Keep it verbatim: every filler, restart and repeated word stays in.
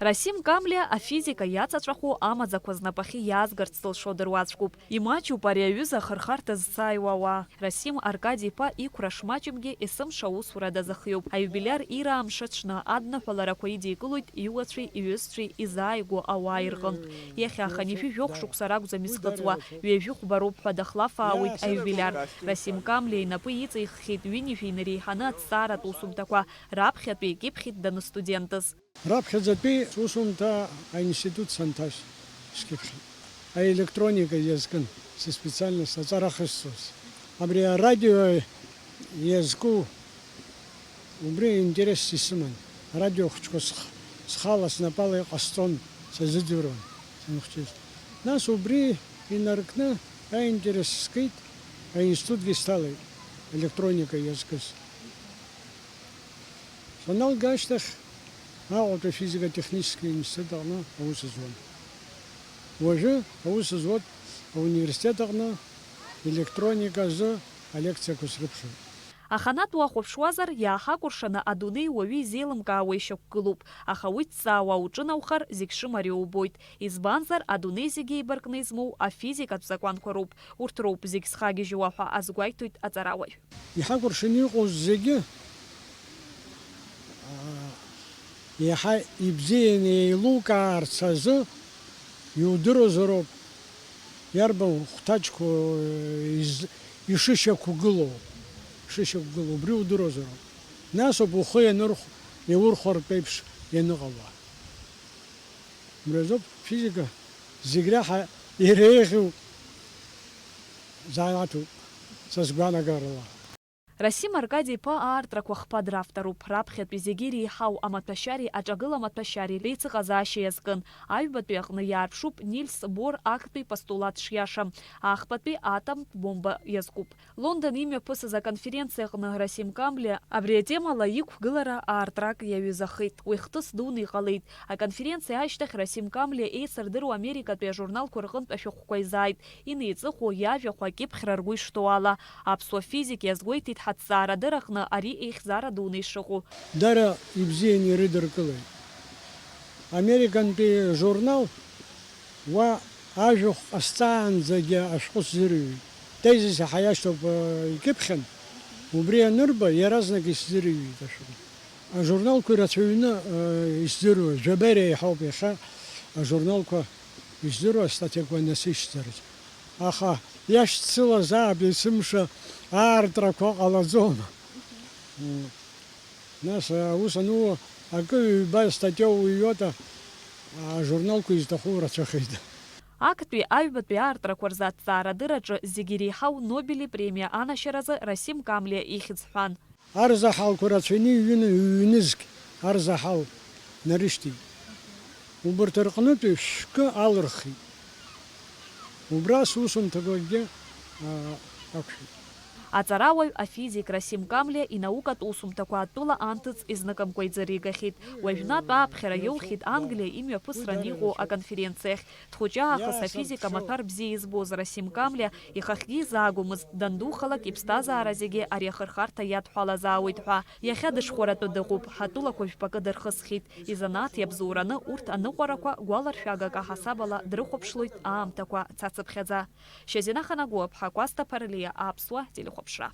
Расим Камлиа афизика иаҵаҵәаху амаӡақәа знапахьы иаазгарц зылшо дыруаӡәкуп. Имаҷуп ари аҩыза ахырхарҭа ззааиуа ауаа. Расим Аркади-иԥа иқәра шмаҷымгьы есымша аусура дазыхиоуп. Аиубилиар ираамш аҽны адныҳәаларақәа идикылоит иуацәеи иҩызцәеи изааигәоу ауаа ирҟынтә. Иахьа хынҩажәи жәохә шықәса ракәӡам изхыҵуа, ҩажәи хәба роуп ҳәа дахлафаауеит аиубилиар. Расим Камлиа инапы иҵиххьеит ҩынҩажәи инареиҳаны аҭҵааратә усумҭақәа, раԥхьатәи икьыԥхьит даныстудентыз. Раԥхьаӡатәи сусумҭа аинститут санҭаз скьыԥхьит. Аелектроника иазкын са специальность аҵара ахысҵоз. Абри арадио иазку убри интересс исыман. Арадио хәыҷқәа сх-, схала снапала иҟасҵон, сазыӡырҩуан санхәыҷыз. Нас убри инаркны аинтерес скит, аинститутгьы сҭалеит, електроника иазкыз. Саналга ашьҭахь Аҟәатәи афизика-технически институт аҟны аус зуан. Уажәы аус зуеит ауниверситет аҟны, електроника азы алекциақәа срыԥхьоит. Аханатә уахәаԥшуазар, иааҳакәыршаны адунеи уаҩы изеилымкаауа ишьақәгылоуп, аха уи дҵаауа уҿынаухар, зегь шымариоу убоит, избанзар, адунеи зегьы еибаркны измоу афизикатә закәанқәа роуп, урҭ роуп зегь зхагьежьуа ҳәа азгәеиҭоит аҵарауаҩ. Иҳакәыршаны иҟоу зегьы, аа, иаҳа ибзианы еилукаарц азы иудыруазароуп, иарбан хәҭаҷқәоу из-, ишышьақәгылоу, ишышьақәгылоу, убри удыруазароуп. Нас ауп ухы ианырхә-, иаурхәартә еиԥш ианыҟало. Убри азоуп физика зегь реиҳа иреиӷьу занааҭуп, са сгәаанагарала. Расим Аркади-иԥа аартрақәа хԥа дравторуп, раԥхьатәи зегьы иреиҳау амаҭәашьареи аҿагыла маҭәашьареи реицыҟазаашьа иазкын, аҩбатәи аҟны иаарԥшуп Нильс Бор актәи постулат шиаша, ахԥатәи атомтә бомба иазкуп. Лондон имҩаԥысыз аконференциа аҟны Расим Камлиа абри атемала иқәгылара аартрак иаҩызахеит. Уи хҭыс дуны иҟалеит. Аконференциа ашьҭахь Расим Камлиа еицырдыруа Америкатәи ажурналқәа рҟынтә ашәҟәқәа изааит, инеиҵыху иажәахә акьыԥхьра ргәы ишҭоу ала. Аԥсуа физик иазгәеиҭеит ҳаҭҵаарадырраҟны ари еихьӡара дуны ишыҟоу. Дара ибзианы ирыдыркылеит. Американтәи журнал уа ажәахә ҟасҵаанӡагьы ашәҟәы сзырҩит. Тезис иаҳа иашьҭоуп, э, икьыԥхьын. Убри анырба, иаразнак исзырҩит ашәҟәы. Ажурналқәа ирацәаҩны, э, исзыруа, жәаба иреиҳауп иахьа ажурналқәа исзыруа астатиақәа насышьҭырц. Аха иашьцылазаап есымша аартрақәа ҟалаӡом. М, нас, э, аус ануу, акы ҩба статиа уҩуеит, а, ажурналқәа изҭаху рацәахеит. Актәи аҩбатәи аартрақәа рзы аҭҵаарадырраҿы зегьы иреиҳау Нобели премиа анашьаразы Расим Камлиа ихьӡ ҳәан. Арзаҳалқәа рацәаҩны иҩны, ҩнызқь арзаҳал нарышьҭит. Убарҭ рҟнытәи шәкы алырхит. Убра сусумҭақәакгьы, аа, ақәшәеит. Аҵарауаҩ, афизик Расим Камлиа инаукатә усумҭақәа атәыла анҭыҵ изныкымкәа иӡыригахьеит. Уажәнатә ааԥхьара иоухьеит Англиа имҩаԥысран иҟоу аконференциахь. Дхәыҷы аахыс афизика амаҭәар бзиа избоз Расим Камлиа ихахьгьы изаагомызт, дандухалак иԥсҭазаара зегьы ари ахырхарҭа иадҳәалазаауеит ҳәа. Иахьа дышхәаратәы дыҟоуп, ҳатәылақәа жәпакы дырхысхьеит, изанааҭ иабзоураны урҭ аныҟәарақәа гәаларшәагак аҳасабала дрыхәаԥшлоит аамҭақәа цацыԥхьаӡа. Шьазина Ханагәыаԥҳа, Кәасҭа Ԥарлиа, Аԥсуа телехәаԥшра.